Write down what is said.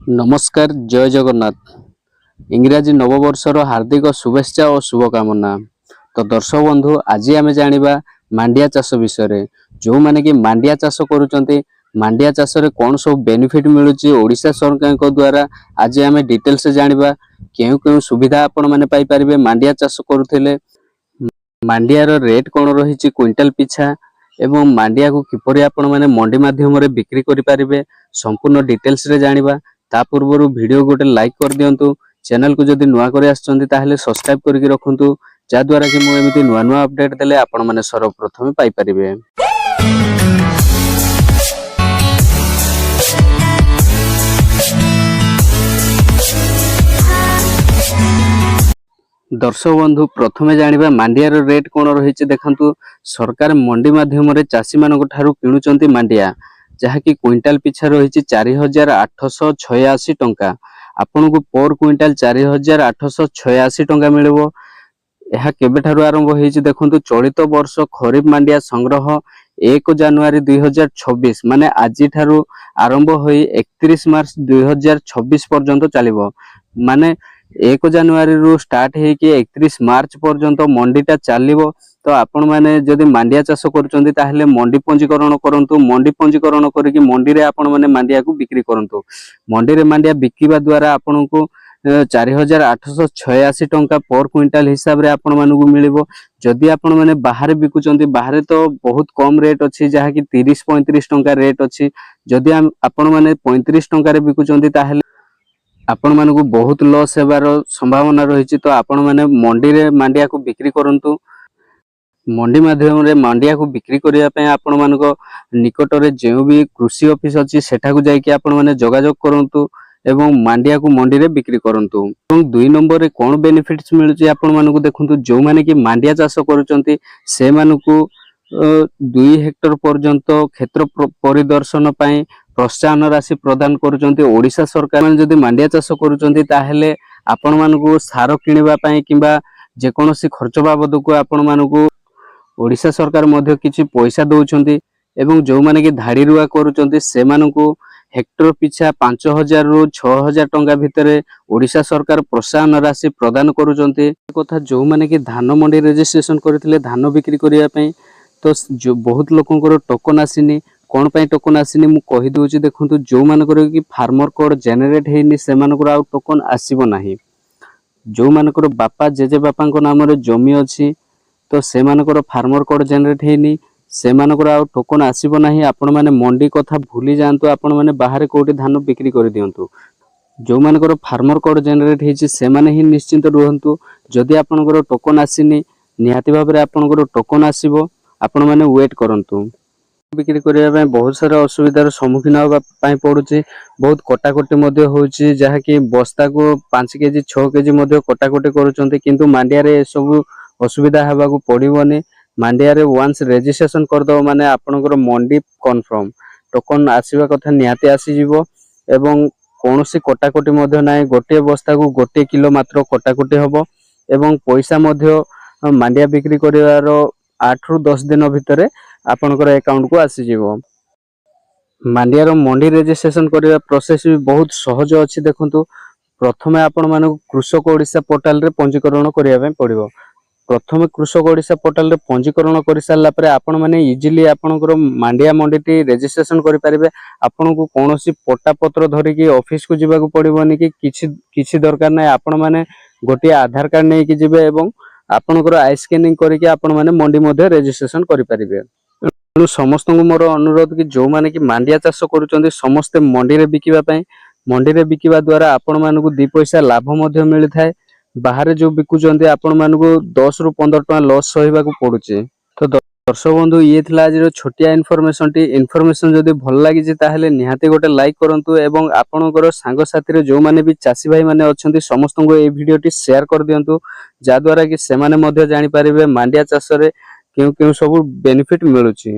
ନମସ୍କାର, ଜୟ ଜଗନ୍ନାଥ। ଇଂରାଜୀ ନବବର୍ଷର ହାର୍ଦ୍ଦିକ ଶୁଭେଚ୍ଛା ଓ ଶୁଭକାମନା। ତ ଦର୍ଶକ ବନ୍ଧୁ, ଆଜି ଆମେ ଜାଣିବା ମାଣ୍ଡିଆ ଚାଷ ବିଷୟରେ। ଯେଉଁମାନେ କି ମାଣ୍ଡିଆ ଚାଷ କରୁଛନ୍ତି, ମାଣ୍ଡିଆ ଚାଷରେ କ'ଣ ସବୁ ବେନିଫିଟ୍ ମିଳୁଛି ଓଡ଼ିଶା ସରକାରଙ୍କ ଦ୍ୱାରା, ଆଜି ଆମେ ଡିଟେଲ୍ସ ଜାଣିବା। କେଉଁ କେଉଁ ସୁବିଧା ଆପଣମାନେ ପାଇପାରିବେ ମାଣ୍ଡିଆ ଚାଷ କରୁଥିଲେ, ମାଣ୍ଡିଆର ରେଟ୍ କ'ଣ ରହିଛି କୁଇଣ୍ଟାଲ ପିଛା ଏବଂ ମାଣ୍ଡିଆକୁ କିପରି ଆପଣମାନେ ମଣ୍ଡି ମାଧ୍ୟମରେ ବିକ୍ରି କରିପାରିବେ, ସମ୍ପୂର୍ଣ୍ଣ ଡିଟେଲ୍ସରେ ଜାଣିବା। ତା ପୂର୍ବରୁ ଭିଡ଼ିଓ ଗୋଟେ ଲାଇକ୍ କରିଦିଅନ୍ତୁ। ଚ୍ୟାନେଲକୁ ଯଦି ନୂଆ କରି ଆସିଛନ୍ତି, ତାହେଲେ ସବସ୍କ୍ରାଇବ୍ କରିକି ରଖନ୍ତୁ, ଯାହାଦ୍ୱାରା କି ମୁଁ ଏମିତି ନୂଆ ନୂଆ ଅପଡେଟ୍ ଦେଲେ ଆପଣମାନେ ସର୍ବପ୍ରଥମେ ପାଇପାରିବେ। ଦର୍ଶକ ବନ୍ଧୁ, ପ୍ରଥମେ ଜାଣିବା ମାଣ୍ଡିଆର ରେଟ୍ କ'ଣ ରହିଛି। ଦେଖନ୍ତୁ, ସରକାର ମଣ୍ଡି ମାଧ୍ୟମରେ ଚାଷୀମାନଙ୍କ ଠାରୁ କିଣୁଛନ୍ତି ମାଣ୍ଡିଆ, ଯାହାକି କୁଇଣ୍ଟାଲ ପିଛା ରହିଛି 4886 ଟଙ୍କା। ଆପଣଙ୍କୁ ପର କୁଇଣ୍ଟାଲ 4886 ଟଙ୍କା ମିଳିବ। ଏହା କେବେଠାରୁ ଆରମ୍ଭ ହେଇଛି? ଦେଖନ୍ତୁ, ଚଳିତ ବର୍ଷ ଖରିଫ ମାଣ୍ଡିଆ ସଂଗ୍ରହ 1 ଜାନୁଆରୀ 2026, ମାନେ ଆଜିଠାରୁ ଆରମ୍ଭ ହୋଇ 31 ମାର୍ଚ୍ଚ 2026 ପର୍ଯ୍ୟନ୍ତ ଚାଲିବ। ମାନେ 1 ଜାନୁଆରୀରୁ ଷ୍ଟାର୍ଟ ହେଇକି 31 ମାର୍ଚ୍ଚ ପର୍ଯ୍ୟନ୍ତ ମଣ୍ଡିଟା ଚାଲିବ। ତ ଆପଣମାନେ ଯଦି ମାଣ୍ଡିଆ ଚାଷ କରୁଛନ୍ତି, ତାହେଲେ ମଣ୍ଡି ପଞ୍ଜୀକରଣ କରନ୍ତୁ। ମଣ୍ଡି ପଞ୍ଜୀକରଣ କରିକି ମଣ୍ଡିରେ ଆପଣମାନେ ମାଣ୍ଡିଆକୁ ବିକ୍ରି କରନ୍ତୁ। ମଣ୍ଡିରେ ମାଣ୍ଡିଆ ବିକିବା ଦ୍ୱାରା ଆପଣଙ୍କୁ 4886 ଟଙ୍କା ପର କୁଇଣ୍ଟାଲ ହିସାବରେ ଆପଣମାନଙ୍କୁ ମିଳିବ। ଯଦି ଆପଣମାନେ ବାହାରେ ବିକୁଛନ୍ତି, ବାହାରେ ତ ବହୁତ କମ ରେଟ୍ ଅଛି, ଯାହାକି 30-35 ଟଙ୍କା ରେଟ୍ ଅଛି। ଯଦି ଆପଣମାନେ 35 ଟଙ୍କାରେ ବିକୁଛନ୍ତି, ତାହେଲେ ଆପଣମାନଙ୍କୁ ବହୁତ ଲସ୍ ହେବାର ସମ୍ଭାବନା ରହିଛି। ତ ଆପଣମାନେ ମଣ୍ଡିରେ ମାଣ୍ଡିଆକୁ ବିକ୍ରି କରନ୍ତୁ। ମଣ୍ଡି ମାଧ୍ୟମରେ ମାଣ୍ଡିଆକୁ ବିକ୍ରି କରିବା ପାଇଁ ଆପଣମାନଙ୍କ ନିକଟରେ ଯେଉଁ ବି କୃଷି ଅଫିସ ଅଛି, ସେଠାକୁ ଯାଇକି ଆପଣମାନେ ଯୋଗାଯୋଗ କରନ୍ତୁ ଏବଂ ମାଣ୍ଡିଆକୁ ମଣ୍ଡିରେ ବିକ୍ରି କରନ୍ତୁ। ଏବଂ 2 ନମ୍ବରରେ କ'ଣ ବେନିଫିଟ୍ସ ମିଳୁଛି ଆପଣମାନଙ୍କୁ? ଦେଖନ୍ତୁ, ଯେଉଁମାନେ କି ମାଣ୍ଡିଆ ଚାଷ କରୁଛନ୍ତି, ସେମାନଙ୍କୁ 2 ହେକ୍ଟର ପର୍ଯ୍ୟନ୍ତ କ୍ଷେତ୍ର ପରିଦର୍ଶନ ପାଇଁ ପ୍ରୋତ୍ସାହନ ରାଶି ପ୍ରଦାନ କରୁଛନ୍ତି ଓଡ଼ିଶା ସରକାର। ମାନେ ଯଦି ମାଣ୍ଡିଆ ଚାଷ କରୁଛନ୍ତି, ତାହେଲେ ଆପଣମାନଙ୍କୁ ସାର କିଣିବା ପାଇଁ କିମ୍ବା ଯେକୌଣସି ଖର୍ଚ୍ଚ ବାବଦକୁ ଆପଣମାନଙ୍କୁ ଓଡ଼ିଶା ସରକାର ମଧ୍ୟ କିଛି ପଇସା ଦଉଛନ୍ତି। ଏବଂ ଯେଉଁମାନେ କି ଧାଡ଼ି ରୁଆ କରୁଛନ୍ତି, ସେମାନଙ୍କୁ ହେକ୍ଟର ପିଛା 5000ରୁ 6000 ଟଙ୍କା ଭିତରେ ଓଡ଼ିଶା ସରକାର ପ୍ରୋତ୍ସାହନ ରାଶି ପ୍ରଦାନ କରୁଛନ୍ତି। କଥା, ଯେଉଁମାନେ କି ଧାନ ମଣ୍ଡି ରେଜିଷ୍ଟ୍ରେସନ କରିଥିଲେ ଧାନ ବିକ୍ରି କରିବା ପାଇଁ, ତ ବହୁତ ଲୋକଙ୍କର ଟୋକନ ଆସିନି। କ'ଣ ପାଇଁ ଟୋକନ ଆସିନି, ମୁଁ କହିଦେଉଛି। ଦେଖନ୍ତୁ, ଯେଉଁମାନଙ୍କର କି ଫାର୍ମର କୋଡ୍ ଜେନେରେଟ୍ ହେଇନି, ସେମାନଙ୍କର ଆଉ ଟୋକନ ଆସିବ ନାହିଁ। ଯେଉଁମାନଙ୍କର ବାପା ଜେଜେ ବାପାଙ୍କ ନାମରେ ଜମି ଅଛି, ତ ସେମାନଙ୍କର ଫାର୍ମର କୋଡ୍ ଜେନେରେଟ୍ ହେଇନି, ସେମାନଙ୍କର ଆଉ ଟୋକନ ଆସିବ ନାହିଁ। ଆପଣମାନେ ମଣ୍ଡି କଥା ଭୁଲି ଯାଆନ୍ତୁ। ଆପଣମାନେ ବାହାରେ କୋଉଠି ଧାନ ବିକ୍ରି କରିଦିଅନ୍ତୁ। ଯେଉଁମାନଙ୍କର ଫାର୍ମର କୋଡ୍ ଜେନେରେଟ୍ ହେଇଛି, ସେମାନେ ହିଁ ନିଶ୍ଚିନ୍ତ ରୁହନ୍ତୁ। ଯଦି ଆପଣଙ୍କର ଟୋକନ ଆସିନି, ନିହାତି ଭାବରେ ଆପଣଙ୍କର ଟୋକନ ଆସିବ। ଆପଣମାନେ ୱେଟ୍ କରନ୍ତୁ। ବିକ୍ରି କରିବା ପାଇଁ ବହୁତ ସାରା ଅସୁବିଧାର ସମ୍ମୁଖୀନ ହେବା ପାଇଁ ପଡୁଛି। ବହୁତ କଟାକଟି ମଧ୍ୟ ହେଉଛି, ଯାହାକି ବସ୍ତାକୁ 5 କେଜି, 6 କେଜି ମଧ୍ୟ କଟାକଟି କରୁଛନ୍ତି। କିନ୍ତୁ ମାଣ୍ଡିଆରେ ଏସବୁ ଅସୁବିଧା ହେବାକୁ ପଡ଼ିବନି। ମାଣ୍ଡିଆରେ ୱାନ୍ସ ରେଜିଷ୍ଟ୍ରେସନ କରିଦେବ ମାନେ ଆପଣଙ୍କର ମଣ୍ଡି କନଫର୍ମ, ଟୋକନ ଆସିବା କଥା ନିହାତି ଆସିଯିବ ଏବଂ କୌଣସି କଟାକଟି ମଧ୍ୟ ନାହିଁ। ଗୋଟିଏ ବସ୍ତାକୁ 1 କିଲୋ ମାତ୍ର କଟାକଟି ହେବ ଏବଂ ପଇସା ମଧ୍ୟ ମାଣ୍ଡିଆ ବିକ୍ରି କରିବାର 8ରୁ 10 ଦିନ ଭିତରେ ଆପଣଙ୍କର ଆକାଉଣ୍ଟକୁ ଆସିଯିବ। ମାଣ୍ଡିଆର ମଣ୍ଡି ରେଜିଷ୍ଟ୍ରେସନ କରିବା ପ୍ରୋସେସ ବି ବହୁତ ସହଜ ଅଛି। ଦେଖନ୍ତୁ, ପ୍ରଥମେ ଆପଣମାନଙ୍କୁ କୃଷକ ଓଡ଼ିଶା ପୋର୍ଟାଲରେ ପଞ୍ଜୀକରଣ କରିବା ପାଇଁ ପଡ଼ିବ। ପ୍ରଥମେ କୃଷକ ଓଡ଼ିଶା ପୋର୍ଟାଲରେ ପଞ୍ଜୀକରଣ କରିସାରିଲା ପରେ ଆପଣମାନେ ଇଜିଲି ଆପଣଙ୍କର ମାଣ୍ଡିଆ ମଣ୍ଡିଟି ରେଜିଷ୍ଟ୍ରେସନ କରିପାରିବେ। ଆପଣଙ୍କୁ କୌଣସି ପଟ୍ଟାପତ୍ର ଧରିକି ଅଫିସକୁ ଯିବାକୁ ପଡ଼ିବନି କି କିଛି କିଛି ଦରକାର ନାହିଁ। ଆପଣମାନେ ଗୋଟିଏ ଆଧାର କାର୍ଡ ନେଇକି ଯିବେ ଏବଂ ଆପଣଙ୍କର I scanning କରିକି ଆପଣମାନେ ମଣ୍ଡି ମଧ୍ୟ ରେଜିଷ୍ଟ୍ରେସନ କରିପାରିବେ। ତେଣୁ ସମସ୍ତଙ୍କୁ ମୋର ଅନୁରୋଧ କି ଯେଉଁମାନେ କି ମାଣ୍ଡିଆ ଚାଷ କରୁଛନ୍ତି, ସମସ୍ତେ ମଣ୍ଡିରେ ବିକିବା ପାଇଁ। ମଣ୍ଡିରେ ବିକିବା ଦ୍ୱାରା ଆପଣମାନଙ୍କୁ 2 ପଇସା ଲାଭ ମଧ୍ୟ ମିଳିଥାଏ। ବାହାରେ ଯୋଉ ବିକୁଛନ୍ତି, ଆପଣମାନଙ୍କୁ 10ରୁ 15 ଟଙ୍କା ଲସ୍ ସହିବାକୁ ପଡୁଛି। ତ ଦର୍ଶକ ବନ୍ଧୁ, ଇଏ ଥିଲା ଆଜିର ଛୋଟିଆ ଇନଫର୍ମେସନଟି। ଇନଫର୍ମେସନ ଯଦି ଭଲ ଲାଗିଛି, ତାହେଲେ ନିହାତି ଗୋଟେ ଲାଇକ୍ କରନ୍ତୁ ଏବଂ ଆପଣଙ୍କର ସାଙ୍ଗସାଥିରେ ଯେଉଁମାନେ ବି ଚାଷୀ ଭାଇମାନେ ଅଛନ୍ତି, ସମସ୍ତଙ୍କୁ ଏଇ ଭିଡ଼ିଓଟି ସେୟାର କରିଦିଅନ୍ତୁ, ଯାହାଦ୍ୱାରା କି ସେମାନେ ମଧ୍ୟ ଜାଣିପାରିବେ ମାଣ୍ଡିଆ ଚାଷରେ କେଉଁ କେଉଁ ସବୁ ବେନିଫିଟ ମିଳୁଛି।